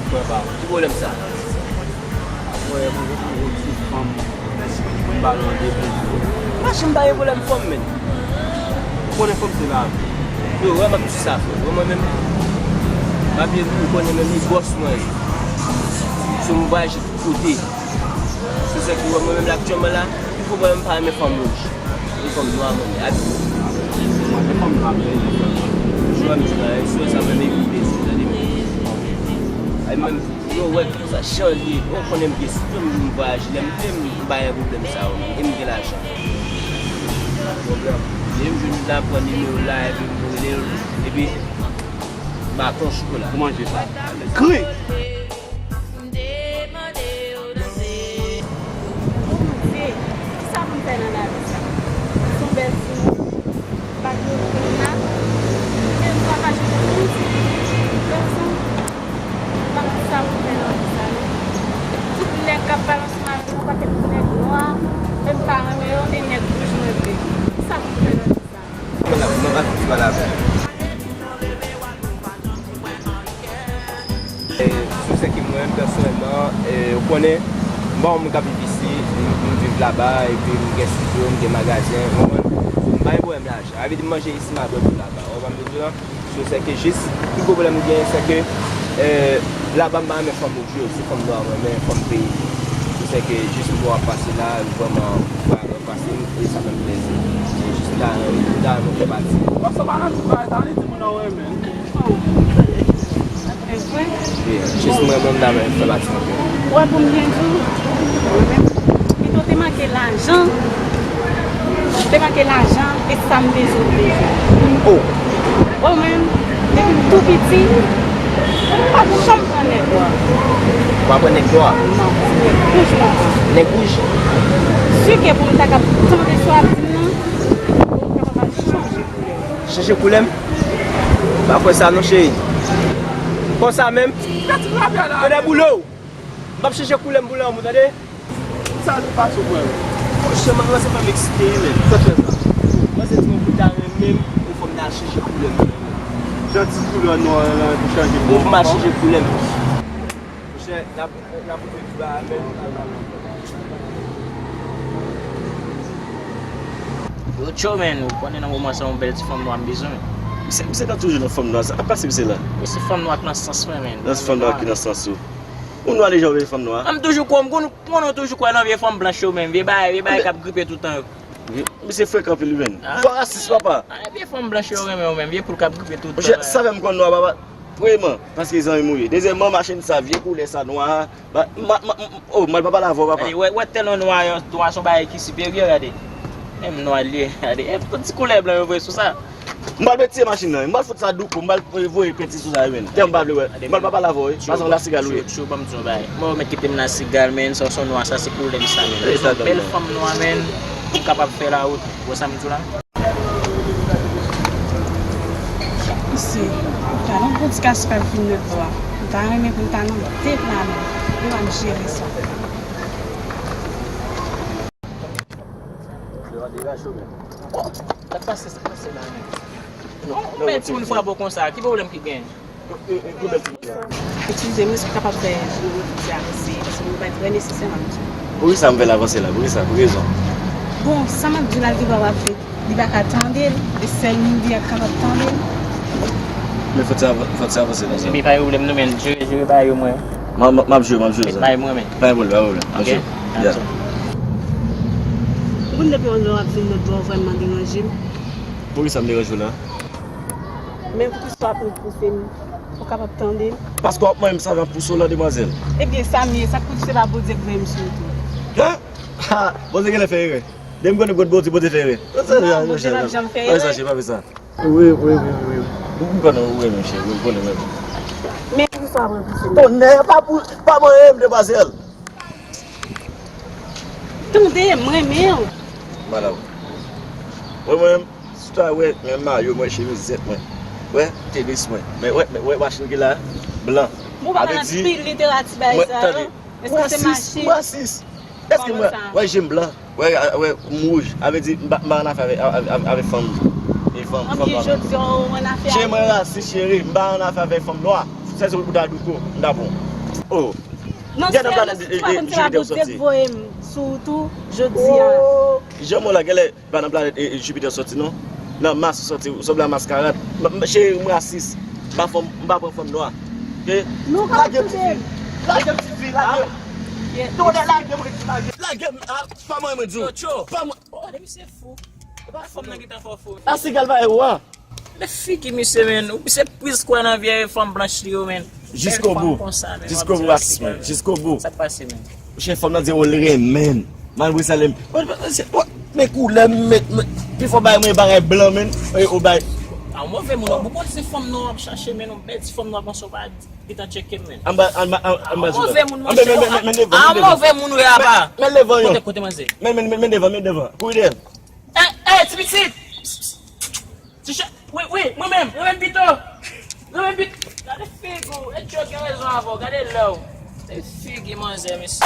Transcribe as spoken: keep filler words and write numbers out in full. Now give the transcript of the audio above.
Frè pa m. Ki pwoblèm sa? Frè, mwen gen yon ti fanm, m pa nan de plezi. M pa janm pa gen pwoblèm fanm, menn. Ou konnen fanm se lavi. Yo, wè m ap di sa, frè. Wè mwen menm, m ap ye, ou konnen menm li bòs mwen ye. Sou m vwayaje tout kote. Se sa ki wè mwen menm la aktyèlman la, pifò mwen menm pa renmen fanm wouj. Se fanm nwa mwen renmen. Abi. Mwen se fanm nwa mwen renmen. Jodi a m di la, si w wè sa mwen menm evite, se tande. Abi mwen menm, yo wè tout sa jan l ye. Ou konnen m gen stil m vwayaje, lè m vle m pa gen pwoblèm sa yo. E m gen lajan. Pwoblèm. Lè m jwenn la, pran nimewo l la, epi m rele l, epi baton chokola. Ou manje sa. Kri! Bondye, kisa pou m fè nan lavi sa? M se yon bèl timoun, m pa gen okenn mak, men m pa mache pou moun, se yon ti gèson, m pa konn sa pou m fè nan vi sa non. Tout nèg k ap balanse m avè yon pakèt nèg nwa, men m pa renmen yo, se nèg wouj mwen vle. Kisa pou m fè nan vi sa? Mwen la, mwen pa konn sa la. E, sou sa ke mwen, pèsonèlman, e, ou konnen, m pa yon moun k ap viv isi, m, m viv laba, epi m gen estidyo, m gen magazen, ou konprann? M pa gen pwoblèm lajan. Sa vle di m manje isi, m ap bwè tou laba. Ou konprann sa m vle di w lan? Sou sa ke jis, pi gwo pwoblèm m gen, se ke, e, laba m pa renmen fanm wouj yo, se fanm nwa mwen renmen, fanm peyi m. Sou sa ke jis m wè w ap pase la, vrèman, w ap pase m, e sa fè m plezi. Se jis m ta, m ta renmen w fè pati. Ou ap sa pa nan tout bagay sa, li di moun nan renmen. Wi, jis mwen menm la menm fè pati anpil. Ou wè pou m byen di w, mwen menm, pito te manke lajan, te manke lajan, e sa m bezwen, m bezwen. Oh. Mwen menm, depi m tou piti, m pa janm pran nèg nwa. Ou pa pran nèg nwa? Non, se nèg wouj mwen pran. Nèg wouj? Si ke pou m ta kab tande sa w ap di m nan, ou kapab al chanje koulè. Chanje koulè m? M pa kwè sa non, cheri. Konsa menm? Tande boule w! M p ap chanje koulè m pou lanmou, tande? Sa se pa sou mwen. Monchè, manman se fè m eksite wi, men. Sa fè sa? Mwen se di mwen pou ta renmen m, yon fòm ta chanje koulè m. Jan ti koulè nwa lan pou chanje pou mwen. Pou m a chanje koulè m. Monchè, n ap, n ap ouvri ti bagay, men. Yo, tjo, men, ou konnen nan moman sa, yon bèl ti fanm nwa m bezwen. Misye, misye ka toujou nan fanm nwa sa. Apa se misye la? Misye fanm nwa k nan sans mwen, men. Nan fanm nwa ki nan sans ou. Ou nwa deja ou vle fanm nwa? M toujou kwè, m konn, m konn ou toujou kwè nan vye fanm blanch yo, men vye bagay, vye bagay k ap gripe tout tan yo. Misye frekan anpil wi, men. Fò rasis, papa. Ah, vye fanm blanch yo renmen yo, men vye poul k ap gripe tout tan. Monchè, sa fè m konn nwa, papa. Premyèman, paske zanmi m ou ye. Dezyèmman, machin sa, vye koulè sa, nwa. Ba, ma, ma, m, oh, m al pa pale avè w, papa. Gade, wè, wè tèlman nwa, yon nwa se yon bagay ki siperyè, gade. Menm nwa l ye, gade. E, tout ti koulè blan yo voye sou sa. M al mete machin nan, m al fout sa douko, m al voye penti sou sa, men. Tèlman m pa vle wè. M al pa pale avè w, wi. Pase yon lasigal, wi. Tjo, tjo, ban m di yon bagay. Mwen, mèt kite m lasigal, men, sa se yon nwa, sa se koulè m sa, men. Sa se yon bèl fanm nwa, men, pou m kapab fè lawout. Ou wè sa m di w la? Mesye, ou ta nan bon ti kas pa vin nan dwa. M ta renmen pou m ta nan de planet. Yo ap jere sa. Sa k pase, sa k pase la menm? Ou mèt timoun frape w konsa, ki pwoblèm ki genyen? Eskize m, èske w kapab fè jan nou fè avanse? Paske nou pa trè nesesè nan misyon. Poukisa m fè l avanse la? Poukisa? Pou ki rezon? Bon, sa m ap di la, li pa w ap fè. Li pa ka tande l. E sèl moun li a k kapab tande l. Men fòk sa, fòk sa avanse konsa. Epi pa gen pwoblèm non, men jere, jere bagay yo mwen. M ap, m ap jere, m ap jere sa. Bay mwen men. Pa gen pwoblèm, pa gen pwoblèm. M ap jere. Ya. Ou konn depi yon lè w ap vin nan dwa w vrèman deranje m. Poukisa m deranje w la? Men poukisa w ap repouse m? Ou kapab tande m? Paske w ap manyen m sa jan pouse w lan, demwazèl. Ebyen, sa m ye, sa k pou di se pa Bondye k voye m sou ou tou. Hen? Ha! Bondye genlè fè erè. Depi m konnen kot Bondye, Bondye fè erè. Non, Bondye p ap janm fè erè. Pa fè sa, cheri, pa fè sa. Wi, wi, wi, wi, wi. Ou, ou konnen, ou renmen m, cheri, ou konnen m renmen w. Men poukisa w ap repouse m? Tonnè, pa pou, pa manyen m, demwazèl. Tande, m renmen w. Madam. Wè mwen menm, si w ta wè, men mayo mwen, chemizèt mwen. Wè, tenis mwen. Men wè, men wè machin ki la, blan. Bon, pa nan pil literati bay sa yo. Èske se machin? M rasis, m rasis. Èske mwen, wè je m blan, wè, wè m wouj. Sa vle di, m pa, m pa annafè avè, avè, avè, avè fanm. E fanm, fanm nwa. Anpi jodi a, ou annafè avè. Cheri, mwen rasis, cheri. M pa annafè avè fanm nwa. Sèl se ou ta douko, m ta bon. Oh. Non, gade nan planèt, e, e, Jupiter soti. Bondye k voye m sou ou tou jodi a. Oh, jan mwen la, gèlè pa nan planèt, e, e, Jupiter soti non. Nan Mars soti, ou sanble a maskarad. M, m, cheri, m rasis. M pa fanm, m pa pran fanm nwa. Ok? Nou ka lage m, ti fi. Lage m, ti fi, lage m. Tonnè, lage m, lage m. Lage m, ah, pa mwen, mwen di w. Cho, cho. Pa mwen. Oh, gade misye fou. E pa fanm nan ki ta fè w fou. A sigal pa e ou a. Gade figi misye, men. Ou se priz kwè nan vye fanm blanch li yo, men. Jiskobou. Jiskobou, rasis, men. Jiskobou. Sa k pase, men? Chè, fanm nan di w li renmen. Malgre sa, li men koulè m met, men, pi fò bay mwen bagay blan, men. E, ou bay. A, move moun, ou konn se fanm nwa w ap chache, men, yon bèl ti fanm nwa panse w pa gentan tcheke m, men. Anba, anba, anba, anba. Move moun, monchè. Men, men, men, men devan, men devan. Move moun, wi, apa. Men, men devan, yo. Kote, kote manzè? Men, men, men, men devan, men devan. Kouri dèyè. Ey, ey, ti pitit! Ti chè, wi, wi, mwen menm, mwen menm pito! Mwen menm pito! Gade figi w, e Djo gen rezon avè w, gade lè w. Se figi manzè, mesye.